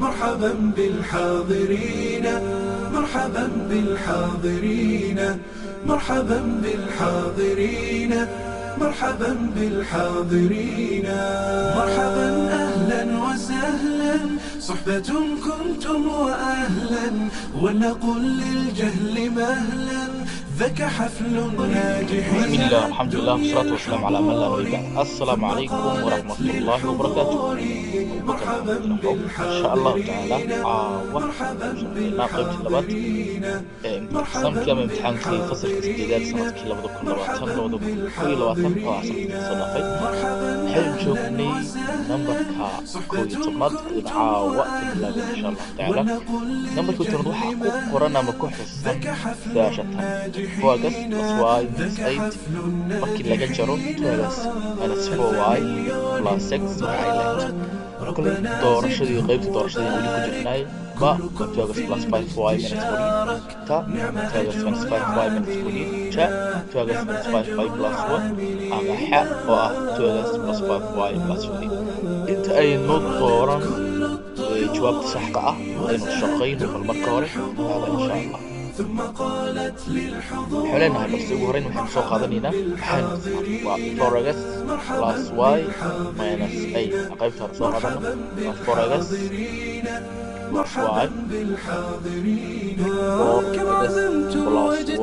مرحبا بالحاضرين، مرحبا بالحاضرين، مرحبا بالحاضرين، مرحبا بالحاضرين. مرحبا أهلا وسهلا، صحبة كنتم وأهلا، ولنقل للجهل مهلا، ذاك حفل الناجحين. بسم الله الحمد لله والصلاة والسلام على من لا نبي بعد. السلام عليكم ورحمة الله وبركاته. مرحبا إن شاء الله تعالى caawa qaybtii labaad ee imtixaanka ama imtixaankii fasalka sideedaad sanadkii 2020 2021 oo ah sanadkii soo dhaafay. Waxaynu joognay nambarka 11aad in caawa ka bilaabay insha Allah tacaala. Nambarka 11aad waxaa ku qoran ama ku xusan su-aasha tan: 4x plus y minus 8 markii laga jaro 2x minus 4y plus 6 waxay leedahay. Koley doorashadii, qaybta doorashadii weli ku jirnay. Ba waa 2x plus 5y minus 14, ta 2x minus 5y minus 14, ja 2x minus 5y plus 1, ama xa oo ah 2x plus 5y plus 14. Inta aynu dooran jawaabta saxda ah aynu shaqayno bal marka hore hada insha Allah. Waxaan leenahay, balse ugu horreyn waxaynu soo qaadanaynaa, waxaynu waa 4x plus y minus 8. Qaybta hore soo qaadano waa 4x plus y, 4x plus y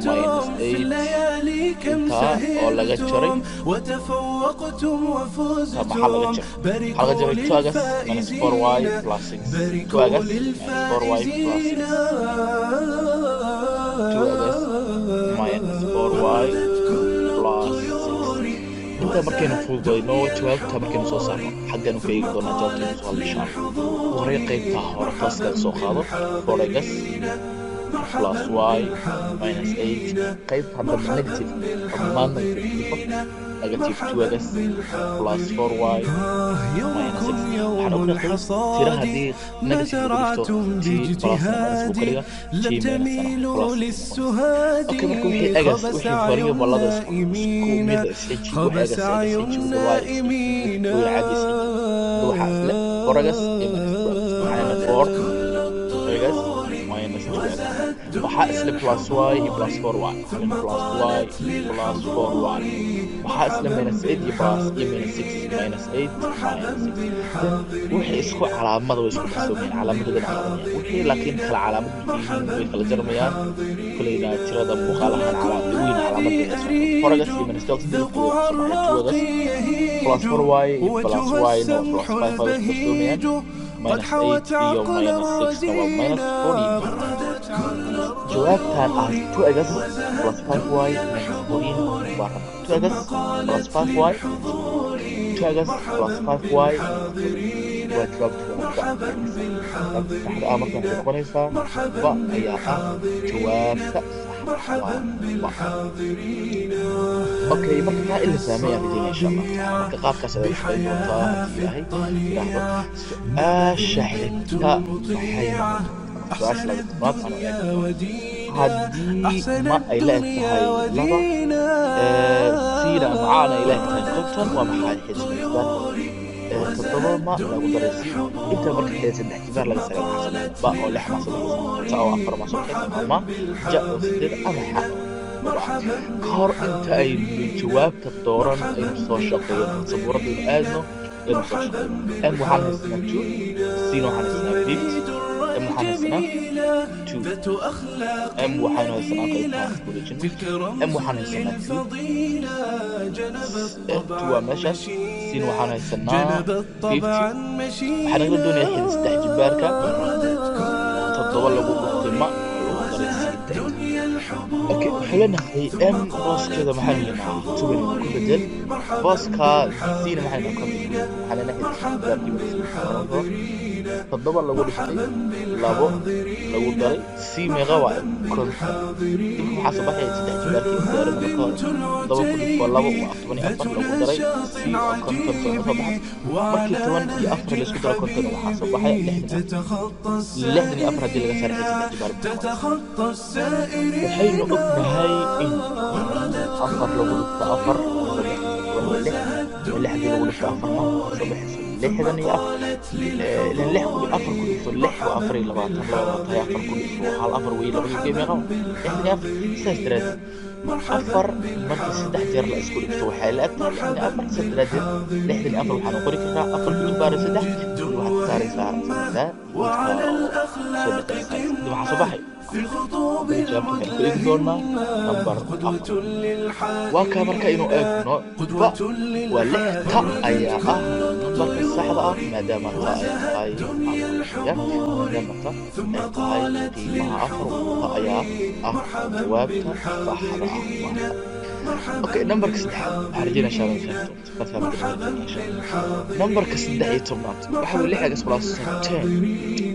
minus 8 intaa oo laga jaray, maxaa laga jaray? Waxaa laga jaray 2x minus 4y plus 6, 2x minus 4y plus 6, 2x minus 4y plus 6. Intaa markaynu fududayno, jawaabta markaynu soo saarno, xagganu ka eegi doonaa jawaabtaynu soo hadla insha Allah. Ugu horreyn qaybta hore tooskaga soo qaado, 4x plus y minus 8. Qaybta dambe negative dhammaan negative dhifo, negative 2x plus 4y minus 6. Waxaan ognahay tira haddii negative lagu dhifto t plus minus buu ka dhigaa, t minus plus. Okay, marka wixii x wixii variable-lada isku mid isxiji, wixii x x xiji, wixii y wixii caadi isxiji. Waxaa isle 4x iyo minus 2x, waxaana 4x minus 2x. Waxaa isle plus y iyo plus 4y, waxaana plus y plus 4y. Waxaa isle minus 8 iyo plus iyo minus 6, minus 8 minus 6. Then wixii isku calaamada way isku darsoomayaan, calaamadoodana qaadanayaan. Wixii laakiin kala calaamad yihiin way kala jarmayaan. Koleyna tirada muuqaalahan calaamad weyn calaamada 4x iyo minus 12 2x plus 4y plus y no plus 5 way isku darsoomayaan, minus 8 iyo minus 6 waa minus 14. Jawaabtan ah 2x plus 5y minus 14 waa rabaa 2x plus 5y, 2x plus 5y waa jawaabta. Saxda ah marka waxay noqonaysaa ba ayaa ah jawaabta sax, waa ba. Okay, marka taa in la fahmay ayaan rajeynaya insha Allah taala. Marka qaabkaas ayaad u shaqayn doontaa haddii Ilaahay yidhaahdo. Su-aasha xigta waxay noqon su-aasha 12aad. Aan eegno haddii ma ay la eg tahay 2, sina ama caana ay la eg tahay 50, waa maxay xisbiga 7 ma lagu daray c? Inta marka xidid saddex jibaar laga saaray maxaa soo ba oo 6 ma soo baxaysa, ta oo 4 ma soo baxaysa, ama ja oo 8, ama xa. Ka hor inta aynu jawaabta dooran aynu soo shaqeeyo sabuuradda, aynu aadno, aynu soo shaqeeyo. M waxaan haysanaa 2, c na waxaan haysanaa 50. M waxaan haysanaa 2, m waxaynu haysanaa qaybtaan isku wareejino. M waxaan haysanaa 2, 2 waa meeshaas, c na waxaan haysanaa 50. Waxaa nagala doonayaa xidid saddex jibaarka 7 lagu dhuftay ma lagu daray 8. Okay, waxay leenahay m booskeeda maxaan haynaa? 2 baynu ku bedel. Booska c na maxaan haynaa? 50. Waxaa leenahay xidid jibaarkii 7 lagu dhiftay 2 lagu daray c meeqa waaye? 50. Dibka maxaa soo baxaya? Saddex jibaarkii diyaarin. Marka hore 2 ku dhifo 2 waa 14, lagu daray c oo 50 soo baxay. Markii 14 laisku daro 50 waxaa soo baxaya 64. 64 haddii laga saaray saddex jibaar, waxaynu ognahay in 4 lagu dhifto 4 soo baxayso 16, 6 haddii lagu dhifto 4-na soo baxayso 64. Ilan lix ku afar ku dhifo lix waa 24, laba waa tahay afar ku dhifo hal afar wey, labadii gee meeqa? 64. Sidaas daraaddeed afar markii saddex jeer la isku dhifto waxay la eg tahay 64. Sidaas daraaddeed 64 waxaanu qori karnaa afar ku jibaaran saddex, kadib waxaad ka saaraysaa saddexdaa roodka oo soo bedelaysaa, kadib waxaa soo baxay. Jawaabta waxaynu ku eegi doonaa number 4. Waa kaa marka inuu eegno ba waa lix ta ayaa ah nambarka saxda ah, maadaama ta ay tahay ya maadaama ta ay tahay qiimaha afar, ta ayaa ah jawaabta saxda ah waa ta. Okay, nambarka saddexaad waxaan rajeynaa insha Allah inaad fahamto, inaad fahamteen insha Allah. Nambarka 13aad waxa weye lix x plus 10.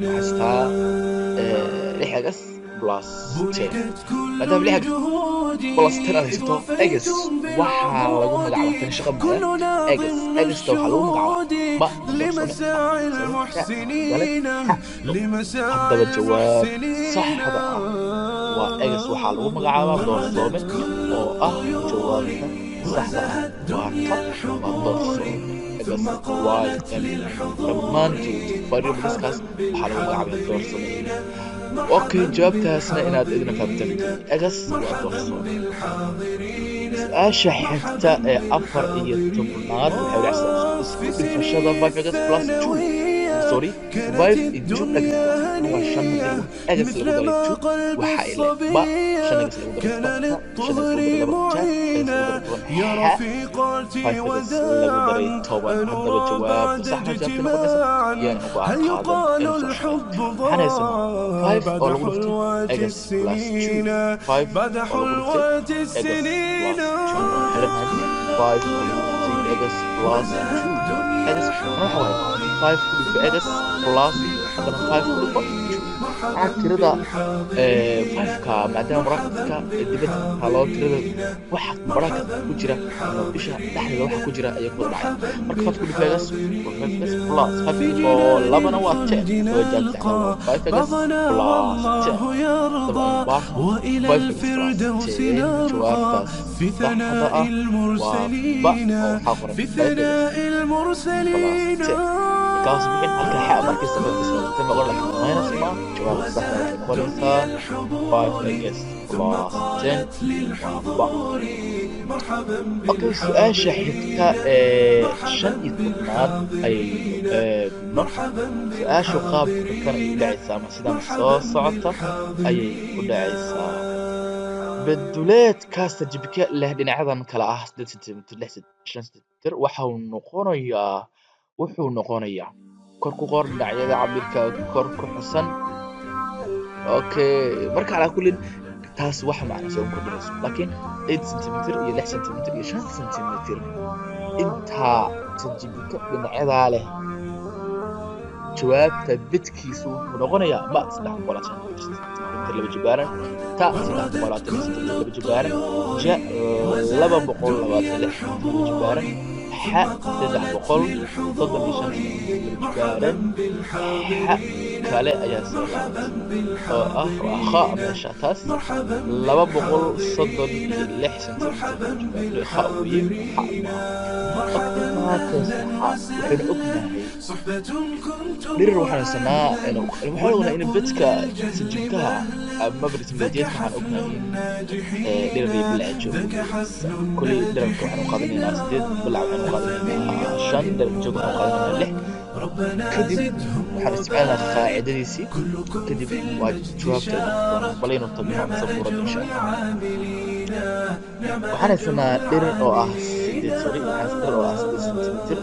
Waxaa haystaa lix x plus 10. Maadaama lix x plus 10 aad haysato, x waxaa lagu magacaabaa tan shaqa male x. Xta waxaa lagu magacaabaa ba doorsoone a gale. Haddaba jawaab saxda ah waa x waxaa lagu magacaabaa doorsoome, oo ah jawaabta saxda ah waa ta, waa doorsoome x y m. Dhammaantood variableskaas waxaa lagu magacaabaa doorsoome. Okay, jawaabtaasna inaad idina fahamteen, x waa doorsoome. Su-aasha xigta ee 14aad waxay udhacaysaa isku dhifashada 5 x plus 2, sorry, 5 into x waa shan markii x lagu daray 2 waxa ay leeg ba shan x lagu daray toban, shan x lagu daray laba ja x lagu daray 10 xa 5 x lagu daray 10. Haddaba jawaabta saxda jawaabta noqonaysa yaan uga qaadan inuu soo shaqeeyo. Waxaan haysanaa 5 oo lagu dhuftay x plus 2, 5 oo lagu dhuftay x plus 2. Waxaan leenahay 5 oo lagu dhuftay x plus 2 x waxa waaye 5 ku dhufo x plus haddana 5 ku dhufo 2. Waxaa tirada 5ka maadaama bracketka dibadda haloo tirada waxa bracket ku jira ama bisha dhexdeeda waxa ku jira ayaa ku wada dhacaya. Marka 5 ku dhufo x waa 5 x plus 5 ku dhufo labana waa 10. Soo jawaabta saxda waa 5 x plus 10. Haddaba aynu baarno 5 x plus 10. Jawaabtaas saxda ah waa ba, oo waxaa qoran 5 x plus 10. Kaas bixin halka xa markasta tan noqon, laakiin minus ma. Jawaabta saxda waxay noqonaysaa 5 x plus 10, waa ba. Okay, su-aasha xigta ee 15aad ayaynu eegno. Su-aashu qaabka kan ay u dhacaysaa ama sidan soo socota ayay u dhacaysaa: beduleedka sajibka leh dhinacyadan kala ah 8 centimeter, 6, 5 centimeter waxa uu noqonayaa, wuxuu noqonayaa kor ku qor dhinacyada cabirka kor ku xusan. Okay, marka calaa kullin taas wax macna soo kordhinayso, laakiin 8 centimeter iyo 6 centimeter iyo 5 centimeter intaa sajibka dhinacyadaa leh, jawaabta bedkiisu wuxuu noqonayaa ba 325 centimeter laba jibaaran, ta 320 centimeter laba jibaaran, ja 226 laba jibaaran, xa 335 centimeter laba jibaaran. Xa kale ayaa soo laabatay oo ah waa kha meesha taas 236 centimeter laba jibaaran kha weeye, xa maaha. Waxaynu ognahay dhirir waxaan haysanaa, waxaan ognahay in bedka sajibkaha ama brismediyeedka waxaan ognahay in dhirir iyo bilac joogo. Kulli dhirarka waxaan u qaadanaynaa 8, bilac waxaan u qaadanaynaa 5, dhirir joog waxaan u qaadanaynaa 6. Kadib waxaan isticmaalnaa qaacidadiisii, kadib waa jawaabta balaynu tagno sabuurada insha Allah. Waxaan haysanaa dhirir oo ah 8, sorry, waxaan dhirir oo ah 8 centimeter,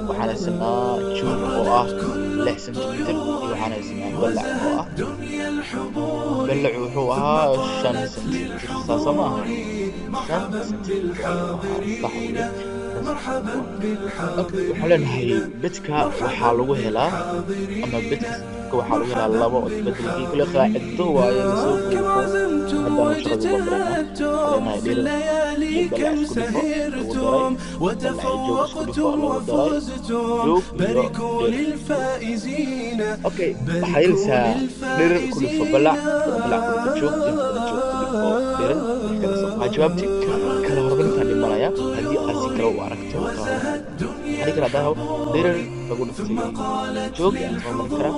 waxaan haysanaa joog oo ah 6 centimeter iyo waxaan haysanaa balac oo ah, balacu wuxuu ahaa 5 centimeter, saasoo ma aha? 5 centimeter ayuu ahaa, sax weeye. Okay, waxaan leenahay bedka waxaa lagu helaa ama bedka sajibka waxaa lagu helaa labo bedelkii kule qaacido waaye lasoo buufo. Haddana shaqadii baan baraynaa. Waxaan leenahay dhirir iyo balac isku dhifo lagu daray balac iyo joog isku dhifo lagu daray joog iyo dhirir. Okay, waxaa yeelaysaa dhirir ku dhifo balac, balac ku dhifo joog, inta badan joog ku dhifo dhirir. Wixii kala soo baxaa jawaabtii kala hormarintaan dhimanaya. Haddii aad si kale u aragto kala Waxaan dhihi karaa daaho dherer lagu dhuftay joog ayaan soo marin karaa,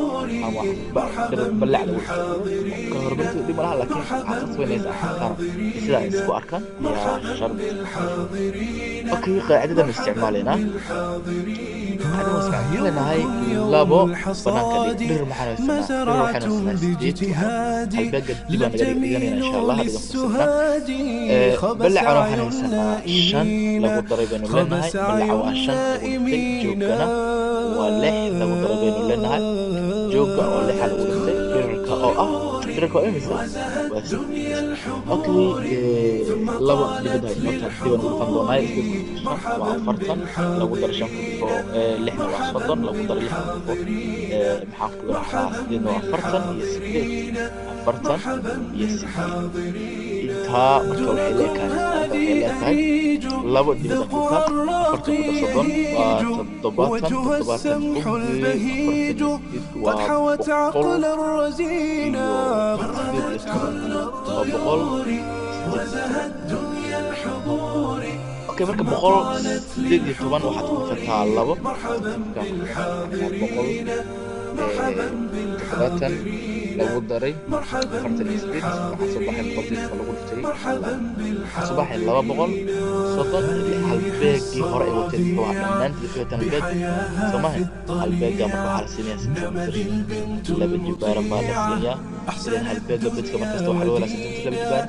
ama dherer ballac lagu dhuftay. Ka horumarinta dhib malaha, laakiin waxaa qasbanaysa arkaan sidaa isku arkaan ayaa shardi. Okay, qaacidadan isticmaalaynaa. Qaacidada waxaan leenahay labo banaanka dhig. Dherer maxaan haysanaa? Dherer waxaan haysanaa 8. Halbeega dib aan naga dhiganayna insha Allah dhigan fursadna. Ballacana waxaan haysanaa 5 lagu daray baynu leenahay. Ballaca waa 5 lagu dhuftay, joogana waa 6 lagu daray baynu leenahay. Jooga oo 6 lagu dhuftay dhererka oo ah, dhererka waa imisa? Waa 8. Okay, laba dibadda inoo taal, diban u dhufan doonaa. 8 waa 40, lagu daray 5 ku dhufo 6-na waa 30, lagu daray 6 ku dhufo maxaan ku idhahdaa 8-na waa 48, 48. Intaa marka waxay leekaanaysaa, inta waxay leetahay labo dibadda ku taal, 40 ku dar 30 waa 70, 70 ku gee 48 waa 118, waa 118. Okay, marka 118 waxaad ku dhufataa labo, 170 lagu daray 48, waxaa soo baxay 118 lagu dhuftay labo, waxaa soo baxay 236. Halbeegii hore ay wateen muxuu ahaa? Dhammaantii waxay wateen halbeeg, soo maha? Halbeega marka waxaa la siinayaa sentimitir laba jibaaran baa la siinayaa. Idan halbeega bedka markasta waxaa loo helaa sentimitir laba jibaaran.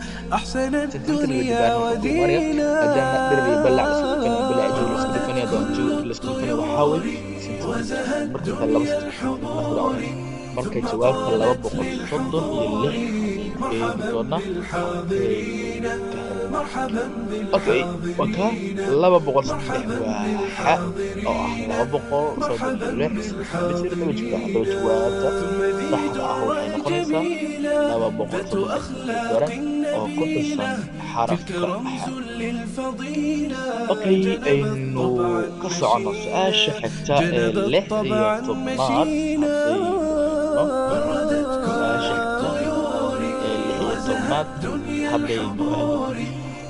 Sentimitir laba jibaaran wuxuu ku imaanaya maadaama dherer iyo ballac la isku dhufanaya, ballac joog la isku dhufanaya, doon joog la isku dhufanaya, waxaa weeye sentimitir. Marka inta laba sentimitir, marka jawaabta 236 ayaynu eegi doonaa ka helnaa. Okay, waa ka 203 waa xa oo ah 236 sentimitir laba jibaaran. Haddaba jawaabta saxda ah waxay noqonaysaa 236 jibaaran oo ku xusan xarafka xa. Okay, aynu ka soconno su-aasha xigta ee 16aad. Haddaynu eegno su-aasha xigta ee 16aad, haddaynu eegno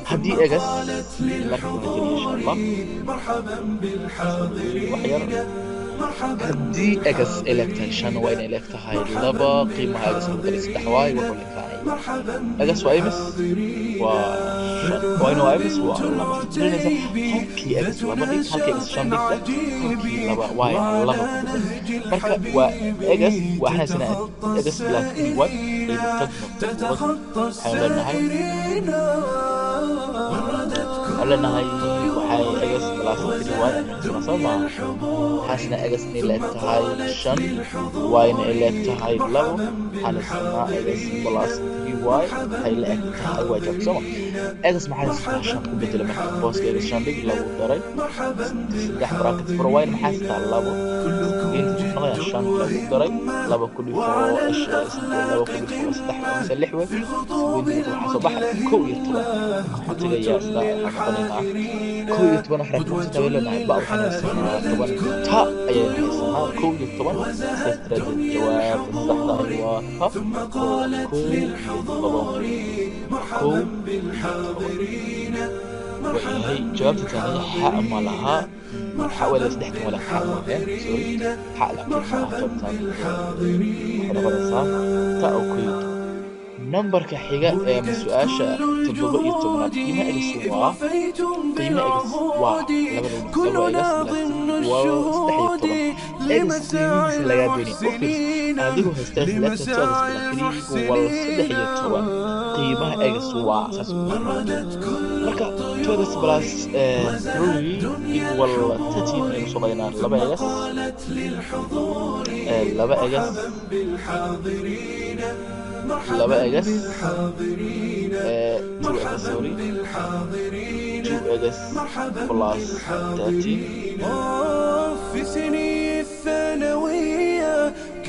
haddii egas marka kuna jira insha Allah wax yar, haddii egas ay leeg tahay 5, waa inay leeg tahay laba. Qiimaha egas lagu daray saddex waay wuxuu lekaanaya. Egas waa imis? Waa 5. Waa inuu imis? Waa laba. Firinaysa halkii egas laba dhig, halkii egas 5 dhigta, halkii laba waay laba ku bedel. Marka waa egas, waxaan haysanaa egas plus three y. Aynu tagno waxaan leenahay waxay egas plus three y haysanaa, soo maaha? Waxaan haysanaa egas inay leeg tahay 5, y-na ay leeg tahay labo. Waxaan haysanaa egas plus three y waxay la eg tahay waa jawaab, soo ma? Egas maxaa haysataa? 5 ku bedela. Marka booska egas 5 dhig, lagu daray saddex, bracket furo. Y maxaa haysataa? Labo. Geynta wuxuu noqonayaa 5 lagu daray laba ku dhifo laba ku dhifo saddex mise lix wey. Geynta waxaa soo baxay 11. Waxaan tegayaa isla, waxaan noqonaynaa 11. Waxaan ku haysataa leenahay ba, waxaan haysanaa 10 ta ayaynu haysanaa 11. Sidaas daraadeed jawaabta saxda ahi waa ta oo 11, 11 waayahay. Jawaabta tani xa ma laha, xa wala saddex tan wala xa ma lahayn, sorry, xa laakiin ma aha. Jawaabtan waxay noqonaysaa ta oo 11. Nambarka xiga ee su-aasha 17aad, qiimaha egas waa, qiimaha egas waa labada laba egas waa 13. Egas qiimihiisa lagaa doonaya, u fiirso, adigoo haysta egas two egas plus three equal 13, qiimaha egas waa saas. Marka two egas plus three equal 13 aynu soo qadanaa. Laba egas, laba egas, laba egas, two egas, sorry, two egas plus 13 في سني الثانوية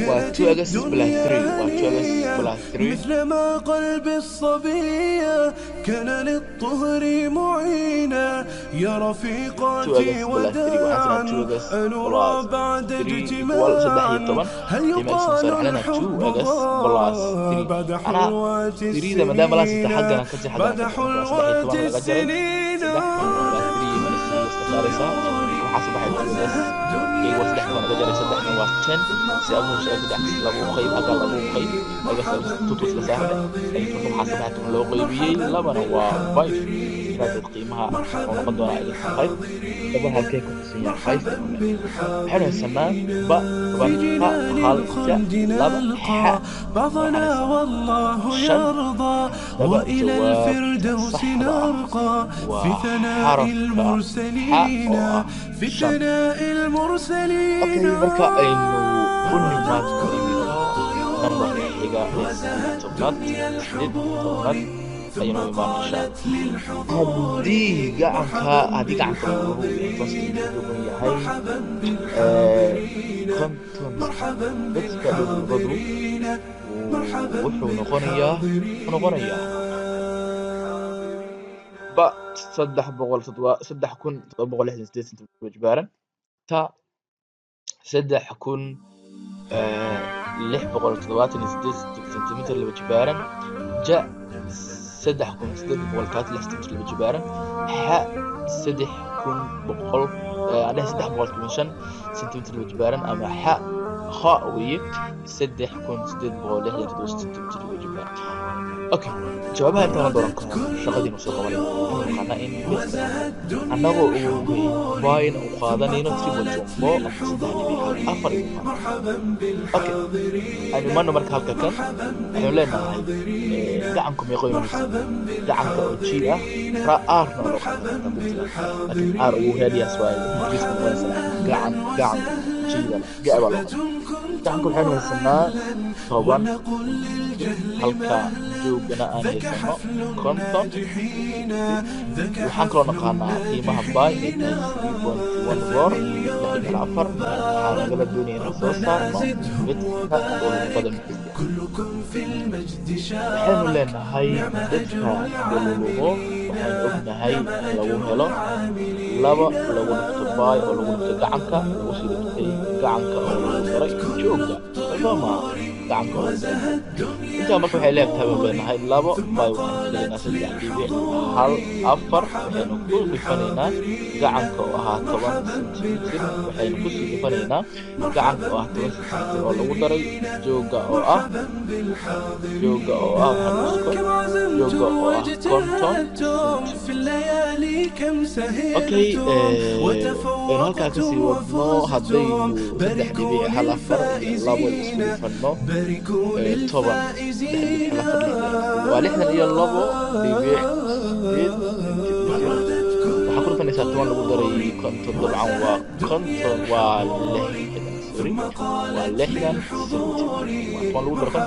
waa two egas plus three, waa two egas plus three. مثل ما قلب الصبية كان للطهر معينا يا رفيقاتي two egas plus three waxaan وداعا sanaa two egas أنرى plus بعد three equal 13. اجتماعا هل qiimaha x يقال soo raxlana two الحب egas plus ضاع three بعد anaa حلوات threeda maadaama la sita السنين xaggana ka jir xaggana بعد ka jir marka 13 حلوات laga jaray السنين saddex plus three minus three iska saaraysaa. Marka Waxaa soo baxay 2S iyagoo saddex toban laga jaray saddexna waa 10. Si aad u hesho x laba u qayb, halkaa laba u qayb, x two two isla saarne. Tobanka waxaa soo baxay 10 loo qaybiyey labana waa 5. Daraaddeed qiimaha wuxuu noqon doonaa x 5. Laba halkee ku xusan yahay 5? Waxaynu haysanaa ba 10, ta hal, ja laba, xa بعضنا والله shan. يرضى Laba وإلى jawaab الفردوس saxda ah نرقى في waa ثناء xarafka xa oo المرسلين ah في shan. ثناء المرسلين. Okay, marka aynu u nimaadno iminka nambarka xiga ee 18aad, 18aad ayaynu imaan insha Allah. Haddii gacanka uu 10 sentimitir duuban yahay, 50 bedka dhulubadu wuxuu noqonayaa ba 300 3768 sentimitir jibaaran, ta 3678 sentimitir laba jibaaran, ja 3836 sentimitir laba jibaaran, xa 3100 adhehe 315 sentimitir laba jibaaran, ama xa kha weeye 3867 sentimitir laba jibaaran. Okay, jawaabaha intaan dooran karo shaqadiinu soo qabanay. Waxaynu naqaanaa in midka annagoo ogeyn bayn u qaadanayno 3.14 ama 3.14 aynu qaadan. Okay, aynu imaano marka halka kan. Waxaynu leenahay gacanku meeqo imanaysa? Gacanka oo g ah ra r na loo qaadan kartaa, laakiin r ugu raadiyaas waa ingiriiska noqonaysa, laakiin gacan g ga baa loo qaadan. Gacanka waxaynu haysanaa 10, halka joogana aan haysano 50. Waxaan kaloo naqaanaa qiimaha bay ay tahay 3.14, 6.4. Waxaa nagala doonaya inaan soo saarno midka dhulubada muxuu. Waxaynu leenahay dadka dhululubo waxaynu ognahay in lagu helo laba lagu dhufto bay oo lagu dhufto gacanka, lagu sii dhuftay gacanka oo lagu daray joogga, soo maaha? Gacanka oo lagu daray intaa marka waxay leegtahay baynu leenahay labo bay waxaan ka helaynaa 3.14, waxaynu ku dhifanaynaa gacanka oo ahaa 10 sentimitir, waxaynu kusii dhifanaynaa gacanka oo ah 10 sentimitir oo lagu daray jooga oo ah waxaan jooga oo ah 50. Okay, aynu halkaa kasii wadno. Haddaynu 3.14 iyo labo isku dhifano 10, 3.14 waa 62.8 sentimitir. Waxaa ku dhufanaysaa 10 lagu daray 50, dabcan waa 50, waa 60, sorry, waa 60 sentimitir. Waa 10 lagu daro 50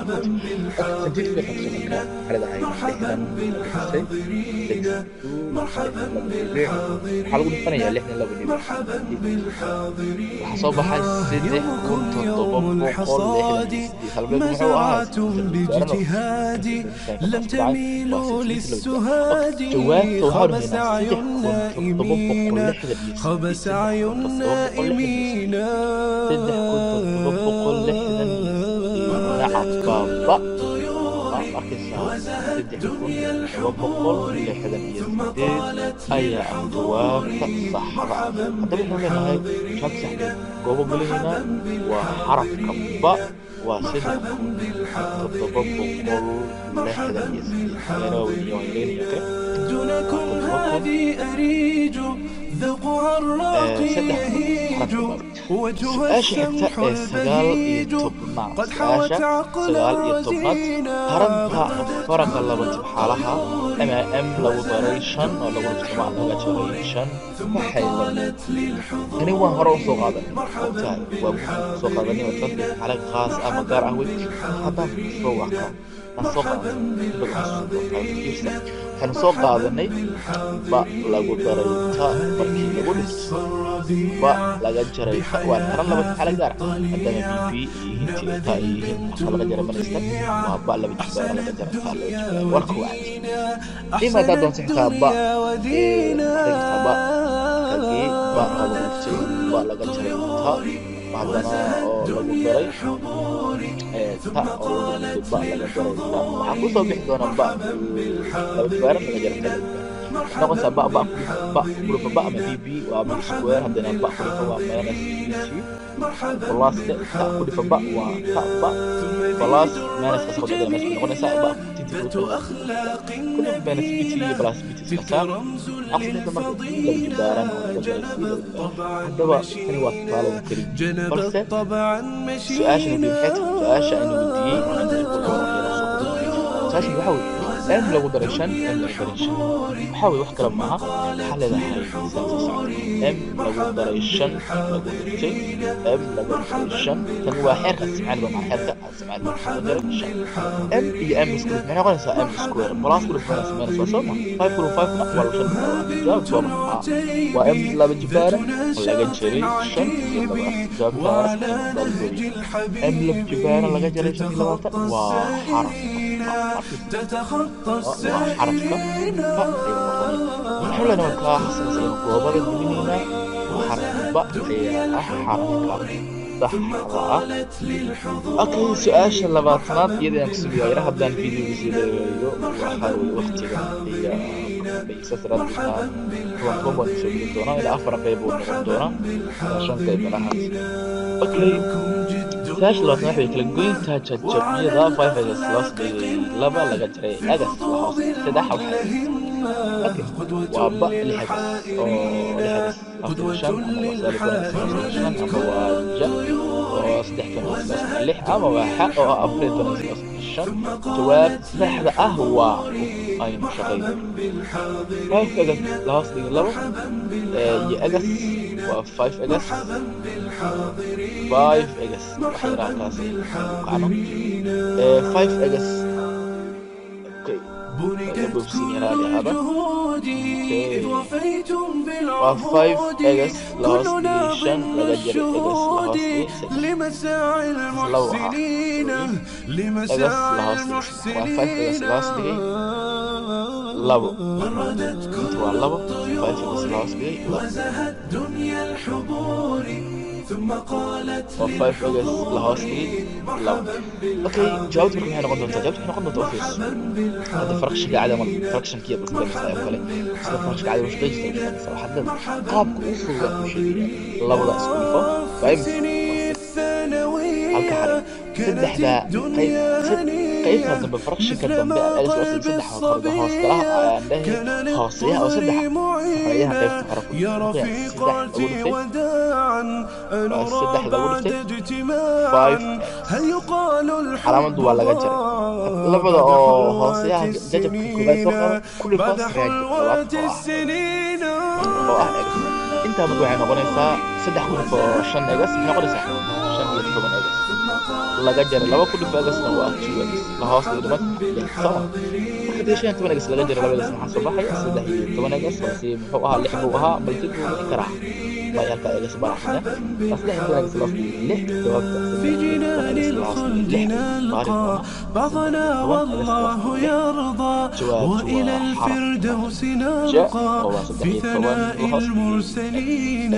sentimitir bay qabso. Marka waxaa leedahay 60 lagu dhuftay 62 lix waxaa lagu dhufanayaa 62.8. Waxaa soo baxay 3768. Halbeeg muxuu ahaa? باجتهاد لم تميلوا للسهاد. Jawaabta waxaanu خاب haynaa سعي 3768. النائمين، خاب سعي النائمين. 3768. Nacam, baaba waa arkaysaa, 3768 ayaa ah jawaabta saxda. Haddaba waxaan leenahay jawaabta saxda goobo gelinaynaa waa xarafka ba, waa 3768. Yana waa weydiiya, waan yareynaya. Okay. دونكم 7000 هذه أريج ذوقها الراقي saddex يهيج xarafka ba. وجهها Su-aasha xigta السمح ee sagaal iyo البهيج tobnaad قد حوت su-aasha عقلا 19aad رزينا. Taranta faraqa laba tibxaalaha ama m lagu daray shan oo lagu dhufto ma laga jaray shan waxay la mid. Tani waan hore usoo qaadanay, ogtahay, waa soo qaadanay, waa tan tibxaale khaas ama gaar ah wey. Haddaan soo waka aan soo qaadanay inbaad xasuusan doontaa fiirsa. Waxaynu soo qaadanay ba lagu daray ta markii lagu dhufto ba laga jaray ta, waa taran laba tibxaale gaar ah, maadaama b b yihiin t ta ay yihiin. Marka laga jaray markasta waa ba laba jibaaran laga jaray ta laba jibaaran. Warka waa caadi. Ima haddaad doonto xitaa ba waxay jirtaa ba kagii ba oo lagu dhuftay ba laga jaray ta, haddana oo lagu daray ta oo lagu dhuftay ba laga jaray ta, waxaa kusoo bixi doona ba laba jibaaran laga jaray ta laba jibaaran. Noqonaysaa ba ba ba ku dhufo ba ama b b waa b square, haddana ba ku dhufo waa minus b t, plus ta ku dhufo ba waa ta ba, plus minus ka soo dhigana meesha noqonaysaa ba t t ku dhufo minus b t iyo plus b t iska saar. Aqsinta marka laba jibaaran oo laga jaray c laba jibaaran. Haddaba tani waa tusaale ugu keliya, balse su-aashan weydiiyey maxay tahay? Su-aasha aynu weydiiyey waxaan ku su-aashan waxaa weeye m lagu daray 5 m lagu daray 5. Waxaa weeye wax kale maaha, waxaa leedahay sidan soo socda: m lagu daray 5 lagu dhuftay m lagu daray 5. Tan waa xeerka isticmaali doonaa, xeerka isticmaali doonaa. Lagu daray 5 m iyo m isku dhuf maxay noqonaysaa? M square plus ku dhuf minus minus waa soo ma 5 ku dhuf 5 na waa 5. Jawaabtu waa maxaa? Waa m laba jibaaran laga jaray 5 iyo 2. Jawaabta m laba jibaaran laga jaray 25 waa xarafka ba ayuu noqonaya. Waxaan leenahay markaa xasanas ayaynu goobada gelinaynaa. Xarafka ba ayaa ah xarafka saxda ah. Okay, su-aasha 20aad iyada aan kusoo yara haddaan videoga sii dheereeyo waxaa weye waqtiga ayaa saas daraaddeed 10 10 baan kusoo gelin doonaa, ilaa 4 qayb uu noqon doonaa, ilaa 5 qayb meelahaas. Okay, su-aasha 20 waxay kala goyntaa jajabyada 5 x loos dhigay 2 laga jaray x la hoos 3 waxay. Okay, waa ba 6 x oo 6 x afar 5 ama waa saalib 5 ama waa ja oo 3 hoos 6 ama waa xa oo 14 hoos 5. Jawaab saxda ah waa aynu shaqeyno 5 x la hoos dhigay 2 iyo x waa 5 x 5 x waxa yaraha kaas kacno 5 x. Okay, waa 5 x la hoos dhigay 5 laga jaray x la hoos dhigay 6 labo ahaa x la hoos dhigay waa 5 x la hoos dhigay 2, inta waa 2 5 x la hoos dhigay 2 waa 5 x la hoos dhigay 2. Okay, jawaabtu marka maxay noqon doontaa? Jawaabtu waxay noqon doontaa office hadda fractionka caadi ama fractionkiya bas garanaysaa oo kale, sida fractionka caadi u shaqeyn jirta u shaqeynaysaa. Waxaad leedahay qaabka ugu fudud aan kuu sheegaya: labada isku dhufo waa imisa? Halka xarig saddexda qayb qaybta dambe, fractionka dambe x hoos saddex hore hoos galaha ayaan dhehe hooseyaha oo saddex horeeyaha qaybta hore ku saddex lagu dhuftay waa 3 lagu dhuftay 5. Calaamaddu waa laga jaray labada oo hooseyaha jajabka koobaad soo qaado kulli hoos raaj labaad oo ah x. Intaa marka waxay noqonaysaa 3 ku dhufo 5 x maxay noqonaysaa? 15 x laga jaray 2 ku dhufo x-na waa 2 x la hoos dhigo dhimad 6 sama. Marka dee 15 x laga jaray 2 x maxaa soo baxaya? 13 x hoose muxuu ahaa? 6 buu ahaa, balse buu wixi karaa bay halka x baraxaya waa 13 x la hoos dhigo 6. Jawaabta 13 x la hoos dhigo 6 baari doona بعضنا والله يرضى وإلى الفردوس نرقى في ثناء المرسلين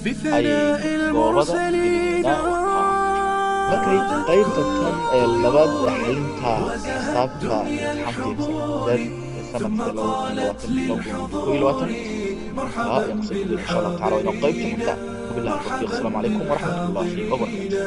في ثناء المرسلين. Markay qaybta tan ee labaad ee xalinta xisaabta imtixaanka sanadka 2021 ayaan kusoo gudbin insha Allah tacala. Waa inoo qaybta xigta. Wabillahi tawfiiq, asalaamu calaykum waraxmat ullahi wabarakaatu.